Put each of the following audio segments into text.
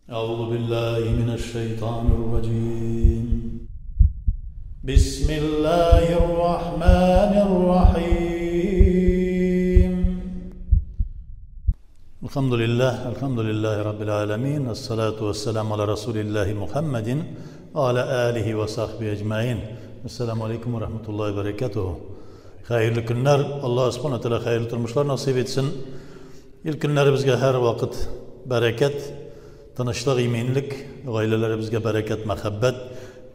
أعوذ بالله من الشيطان الرجيم. بسم الله الرحمن الرحيم. الحمد لله، الحمد لله رب العالمين، الصلاة والسلام على رسول الله محمد وعلى آله وصحبه أجمعين. السلام عليكم ورحمة الله وبركاته. Хәерле көннәр, Аллаһ Субхана Тәгалә хәерле тормышлар насыйп итсен. Ил көннәребезгә һәр вакыт бәрәкәт, тынычлык, иминлек, гаиләләребезгә бәрәкәт, мәхәббәт,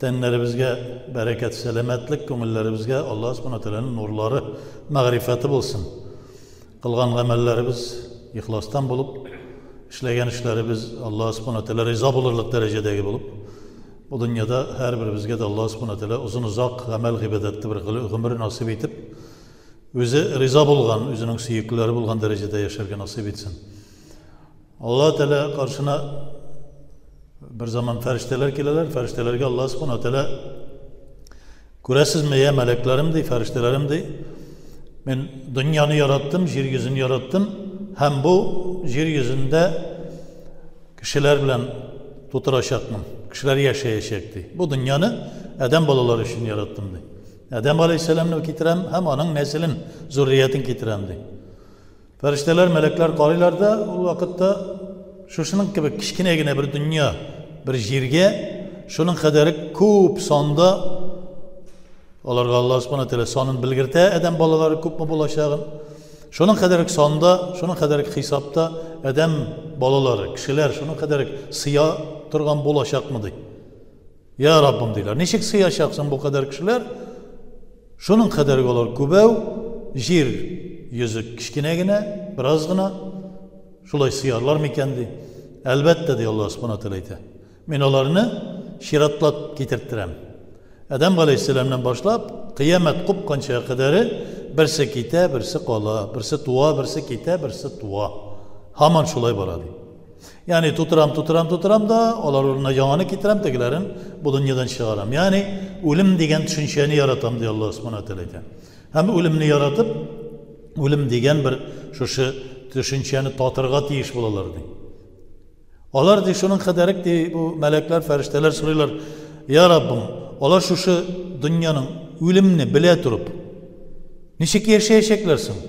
тәннәребезгә бәрәкәт, сәламәтлек, күңелләребезгә Аллаһ Субхана Тәгаләнең нурлары, мәгърифәте булсын. Кылган гамәлләребез ихластан булып, эшләгән эшләребез Аллаһ Субхана Тәгалә риза булырлык дәрәҗәдәге булып, бу дөньяда һәрберебезгә дә Аллаһ Субхана Тәгалә озын-озак гамәл гыйбадәтле бер гомер насыйп итеп, үзе риза булган, үзенең сөеклеләре булган дәрәҗәдә яшәргә насыйп итсен. Аллаһ Тәгалә каршына бер заман фәрештәләр киләләр, фәрештәләргә Аллаһ Субхана Тәгалә: "Күрәсезме, я мәләкләрем, ди, фәрештәләрем, ди, мин дөньяны яраттым, җир йөзен яраттым, һәм бу җир йөзендә кешеләр белән тутырачакмын, кешеләр яшәячәк, ди. Бу дөньяны адәм балалары өчен яраттым, ди. Адәм алейһиссәламны китерәм һәм аның нәселен, зурриятен китерәм, ди. Фәрештәләр, мәләкләр карыйлар да, ул вакытта шушының кебек кечкенә генә бер дөнья, бер җиргә шуның кадәр күп санда аларга Аллаһ Субхана Тәгалә санын белгертә, адәм балалары күпме булачагын. Шуның кадәр санда, шуның кадәр хисапта адәм балалары, кешеләр шуның кадәр сыя торган булачакмы, ди. Я Раббым, диләр. Ничек сыячаксың бу кадәр кешеләр? Шуның кадәр алар күбәү, җир йөзе кечкенә генә, бераз гына, шулай сыярлар микән, ди. Әлбәттә, ди Аллаһ Субхана Тәгалә әйтә. Мин аларны чиратлап китерттерәм. Адәм галәйһиссәламнән башлап, кыямәт купканча кадәре берсе китә, берсе кала, берсе туа, берсе китә, берсе туа. Һаман шулай бара, ди. Ягъни тутырам, тутырам, тутырам да, алар урынына яңаны китерәм, тегеләрен бу дөньядан чыгарам. Ягъни үлем дигән төшенчәне яратам, ди Аллаһ Субхана Тәгалә әйтә. Һәм үлемне яратып, үлем дигән бер шушы төшенчәне татырга тиеш булалар, ди. Алар, ди, шуның кадәрек, ди, бу мәләкләр, фәрештәләр сорыйлар: "Я Раббым, алар шушы дөньяның үлемне белә торып, ничек яшәячәкләр соң?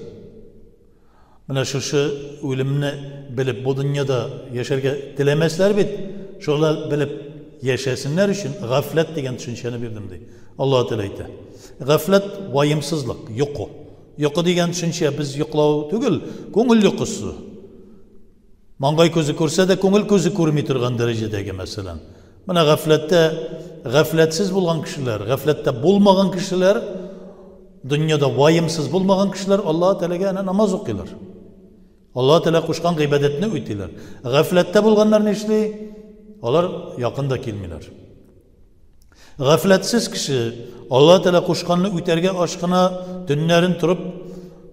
Менә шушы үлемне белеп, бу дөньяда яшәргә теләмәсләр бит, шулай белеп яшәсеннәр өчен гафләт дигән төшенчәне бирдем, ди. Аллаһ Тәгалә әйтә. Гафләт ваемсызлык, йокы. Йокы дигән төшенчә без йоклау түгел, күңел йокысы. Маңгай күзе күрсә дә, күңел күзе күрми торган дәрәҗәдәге, мәсәлән. Менә гафләттә, гафләтсез булган кешеләр, гафләттә булмаган кешеләр, дөньяда ваемсыз булмаган кешеләр Аллаһ Тәгаләгә әнә намаз укыйлар. Аллаһ Тәгалә кушкан гыйбадәтне үтиләр. Гафләттә булганнар нишли? Алар якын да килмиләр. Гафләтсез кеше Аллаһ Тәгалә кушканны үтәргә ашкына, төннәрен торып,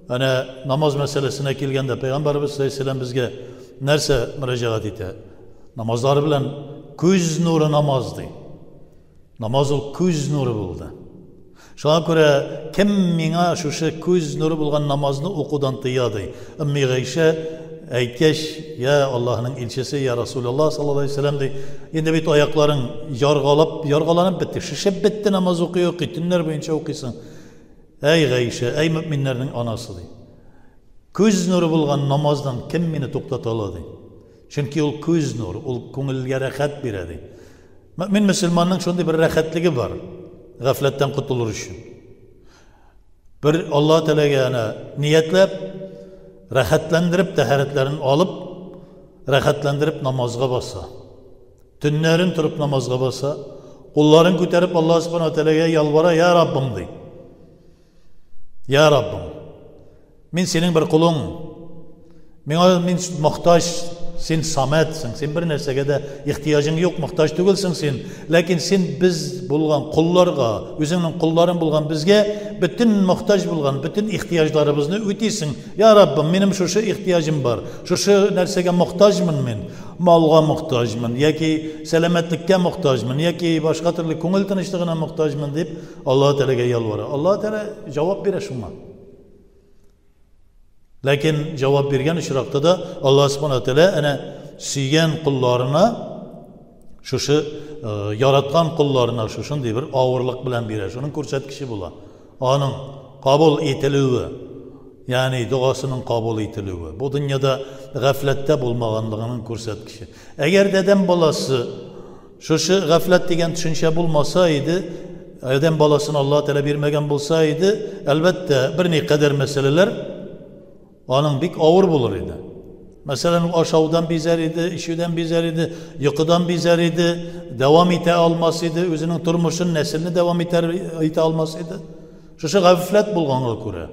әнә намаз мәсьәләсенә килгәндә Пәйгамбәрбез саллаллаһу алейһи вәсәлләм безгә нәрсә мөрәҗәгать итә? Намазлары белән күз нуры намаз, ди. Намаз ул күз нуры булды. Шуңа күрә кем миңа шушы күз нуры булган намазны укудан тыя, ди. Өмми Гайшә әйткәч, я Аллаһның илчесе, я Расулуллаһ саллаллаһу алейһи вәсәлләм, ди, инде бит аякларың яргалап, яргаланып бетте, шешеп бетте намаз укый укый, төннәр буенча укыйсың. Әй Гайшә, әй мөэминнәрнең анасы, ди. Күз нуры булган намаздан кем мине туктата ала, ди. Чөнки ул күз нуры, ул күңелгә рәхәт бирә, ди. Мөэмин мөселманның шундый бер рәхәтлеге бар, гафләттән котылыр өчен. Бер Аллаһ Тәгаләгә әнә ниятләп, рәхәтләндереп тәһарәтләрен алып, рәхәтләндереп намазга баса. Төннәрен торып намазга баса, кулларын күтәреп Аллаһ Субхану Тәгаләгә ялвара: "Я Раббым", ди. Я Раббым, мин синең бер колың. Миңа мин мохтаҗ, син самәтсең, син бер нәрсәгә дә ихтыяҗың юк, мохтаҗ түгелсең син. Ләкин син без булган колларга, үзеңнең колларың булган безгә бөтен мохтаҗ булган, бөтен ихтыяҗларыбызны үтисең. Я Раббым, минем шушы ихтыяҗым бар. Шушы нәрсәгә мохтаҗмын мин. Малга мохтаҗмын, яки сәламәтлеккә мохтаҗмын, яки башка төрле күңел тынычлыгына мохтаҗмын дип Аллаһ Тәгаләгә ялвара. Аллаһ Тәгалә җавап бирә шуңа. Ләкин җавап биргән очракта да Аллаһ Субхану Тәгалә әнә сөйгән колларына Шушы яраткан колларына шушындый бер авырлык белән бирә. Шуның күрсәткече була. Аның кабул ителүе, ягъни догасының кабул ителүе. Бу дөньяда гафләттә булмаганлыгының күрсәткече. Әгәр дә адәм баласы шушы гафләт дигән төшенчә булмаса иде, адәм баласын Аллаһ Тәгалә бирмәгән булса иде, әлбәттә, берникадәр мәсьәләләр аның бик авыр булыр иде. Мәсәлән, ул ашаудан бизәр иде, эчүдән бизәр иде, йокыдан бизәр иде, дәвам итә алмас иде, үзенең тормышын, нәселне дәвам итәр, итә алмас иде. Шушы гафләт булганга күрә.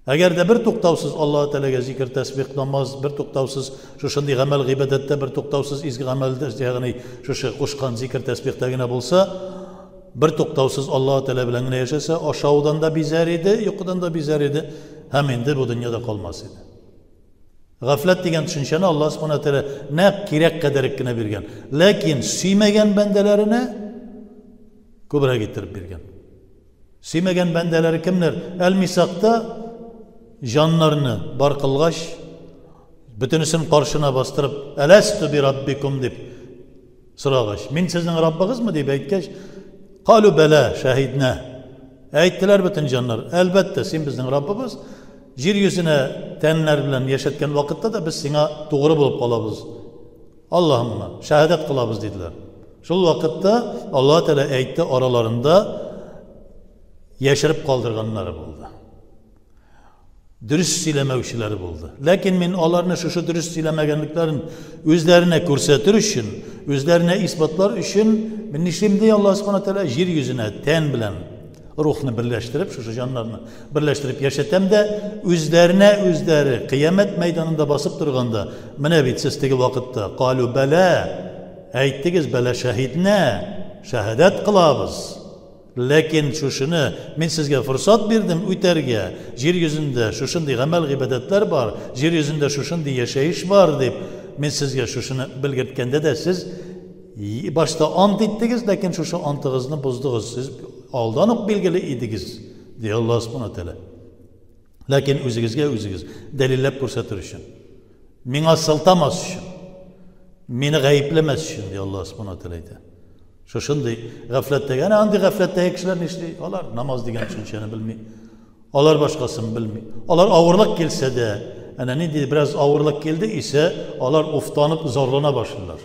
Әгәр дә бер туктаусыз Аллаһ Тәгаләгә зикр, тәсбих, намаз, бер туктаусыз шушындый гамәл, гыйбадәттә бер туктаусыз изге гамәлдә, ягъни шушы кушкан зикр, тәсбихтә генә булса, бер туктаусыз Аллаһ Тәгалә белән генә яшәсә, ашаудан да бизәр иде, йокыдан да бизәр иде һәм инде бу дөньяда калмас иде. Гафләт дигән төшенчәне Аллаһ Субхана Тәгалә нәкъ кирәк кадәр генә биргән. Ләкин сөймәгән бәндәләренә күбрәк иттереп биргән. Сөймәгән бәндәләре кемнәр? Әл-Мисакта җаннарны бар кылгач, бөтенесен каршына бастырып, «Әләсту би раббикум» дип сорагач, «Мин сезнең Раббыгызмы?» дип әйткәч, «Калу бәлә шәһиднә». Әйттеләр бөтен җаннар, әлбәттә, син безнең Раббыбыз. Җир йөзенә тәннәр белән яшәткән вакытта да без сиңа тугры булып калабыз. Аллаһымма, шәһадәт кылабыз диделәр. Шул вакытта Аллаһ Тәгалә әйтте, араларында яшереп калдырганнары булды. Дөрес сөйләмәүчеләре булды. Ләкин мин аларны шушы дөрес сөйләмәгәнлекләрен үзләренә күрсәтер өчен, үзләренә исбатлар өчен мин нишлим ди Аллаһ Субхана Тәгалә җир йөзенә тән белән рухны берләштереп, шушы җаннарны берләштереп яшәтәм дә, үзләренә үзләре кыямәт мәйданында басып торганда, менә бит сез теге вакытта калу бәлә әйттегез, бәлә шәһиднә, шәһадәт кылабыз. Ләкин шушыны мин сезгә форсат бирдем үтәргә, җир йөзендә шушындый гамәл гыйбадәтләр бар, җир йөзендә шушындый яшәеш бар дип, мин сезгә шушыны белгерткәндә дә сез башта ант иттегез, ләкин шушы антыгызны боздыгыз. Сез алдан ук билгеле идегез, ди Аллаһ Субхана Тәгалә. Ләкин үзегезгә үзегез дәлилләп күрсәтер өчен, миңа сылтамас өчен, мине гаепләмәс өчен, ди Аллаһ Субхана Тәгалә әйтә. Шушындый гафләттәге, әнә андый гафләттәге кешеләр нишли? Алар намаз дигән төшенчәне белми. Алар башкасын белми. Алар авырлык килсә дә, әнә нинди бераз авырлык килде исә, алар уфтанып зарлана башлыйлар.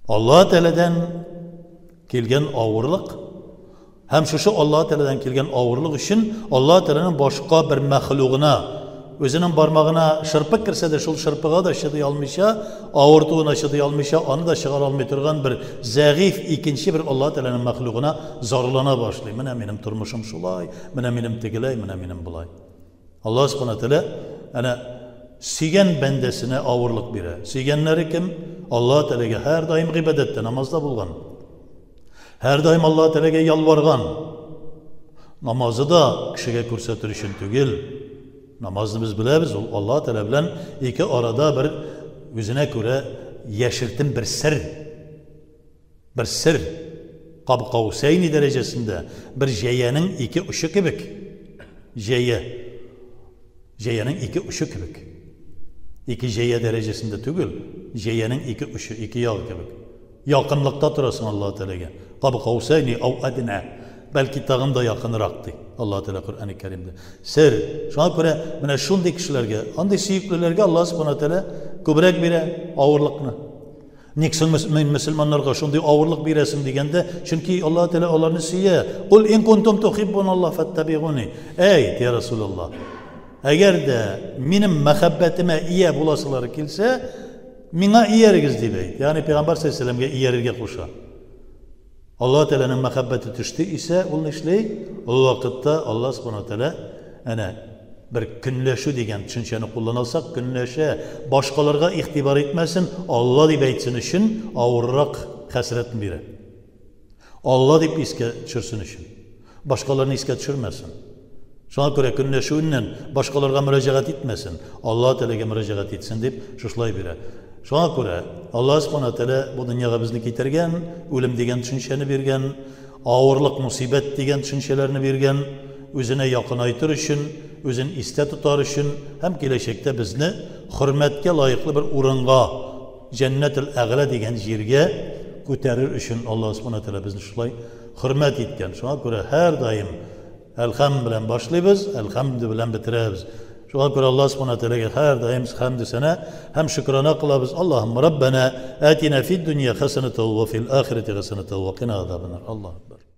Аллаһ Тәгаләдән килгән авырлык һәм шушы Аллаһ Тәгаләдән килгән авырлык өчен Аллаһ Тәгаләнең башка бер мәхлугына, үзенең бармагына шырпы керсә дә, шул шырпыга да чыдый алмыйча, авыртуына чыдый алмыйча, аны да чыгара алмый торган бер зәгыйфь икенче бер Аллаһ Тәгаләнең мәхлугына зарлана башлый. Менә минем тормышым шулай, менә минем тегеләй, менә минем болай. Аллаһ Субхана Тәгалә әнә сөйгән бәндәсенә авырлык бирә. Сөйгәннәре кем? Аллаһ Тәгаләгә һәрдаим гыйбадәттә, намазда булган. Һәрдаим Аллаһ Тәгаләгә ялварган. Намазы да кешегә күрсәтер өчен түгел. Намазны без беләбез, ул Аллаһ Тәгалә белән ике арада бер үзенә күрә яшертен бер сер. Бер сер. Каб каусәйни дәрәҗәсендә бер җәянең ике очы кебек. Җәя. Җәянең ике очы кебек. Ике җәя дәрәҗәсендә түгел, җәянең ике очы, ике ягы кебек. Якынлыкта торасың Аллаһ Тәгаләгә. Каб каусәйни ау әднә. Бәлки тагын да якынрак ди Аллаһ Тәгалә Коръәни Кәримдә. Сер. Шуңа күрә менә шундый кешеләргә, андый сөеклеләргә Аллаһ Субхана Тәгалә күбрәк бирә авырлыкны. Ник соң мин мөселманнарга шундый авырлык бирәсең дигәндә, чөнки Аллаһ Тәгалә аларны сөя. Кул ин кунтум тухиббуналлаһ фаттабигуни. Әйт, я Расулаллаһ. Әгәр дә минем мәхәббәтемә ия буласылары килсә, миңа иярегез дип әйт. Ягъни Пәйгамбәр саллаллаһу алейһи иярергә куша. Аллаһ Тәгаләнең мәхәббәте төште исә, ул нишли? Ул вакытта Аллаһ Субхану Тәгалә әнә бер көнләшү дигән төшенчәне куллана алсак, көнләшә, башкаларга игътибар итмәсен, Алла дип әйтсен өчен авыррак хәсрәтен бирә. Алла дип искә төшерсен өчен. Башкаларны искә төшермәсен. Шуңа күрә көнләшүеннән башкаларга мөрәҗәгать итмәсен, Аллаһ Тәгаләгә мөрәҗәгать итсен дип шушылай бирә. Шуңа күрә Аллаһ Субхана Тәгалә бу дөньяга безне китергән, үлем дигән төшенчәне биргән, авырлык, мусибәт дигән төшенчәләрне биргән, үзенә якынайтыр өчен, үзен истә тотар өчен һәм киләчәктә безне хөрмәткә лаеклы бер урынга Җәннәтел Әгълә дигән җиргә күтәрер өчен Аллаһ Субхана Тәгалә безне шулай хөрмәт иткән. Шуңа күрә һәрдаим Әлхәм белән башлыйбыз, Әлхәмде белән бетерәбез. Шуңа күрә Аллаһ Субхана Тәгаләгә һәрдаим хәмде сәнә һәм шөкрана кылабыз. Аллаһумма Раббана атина фид дөнья хәсәнәтән ва фил ахирәти хәсәнәтән ва кина азабаннар. Аллаһу акбар.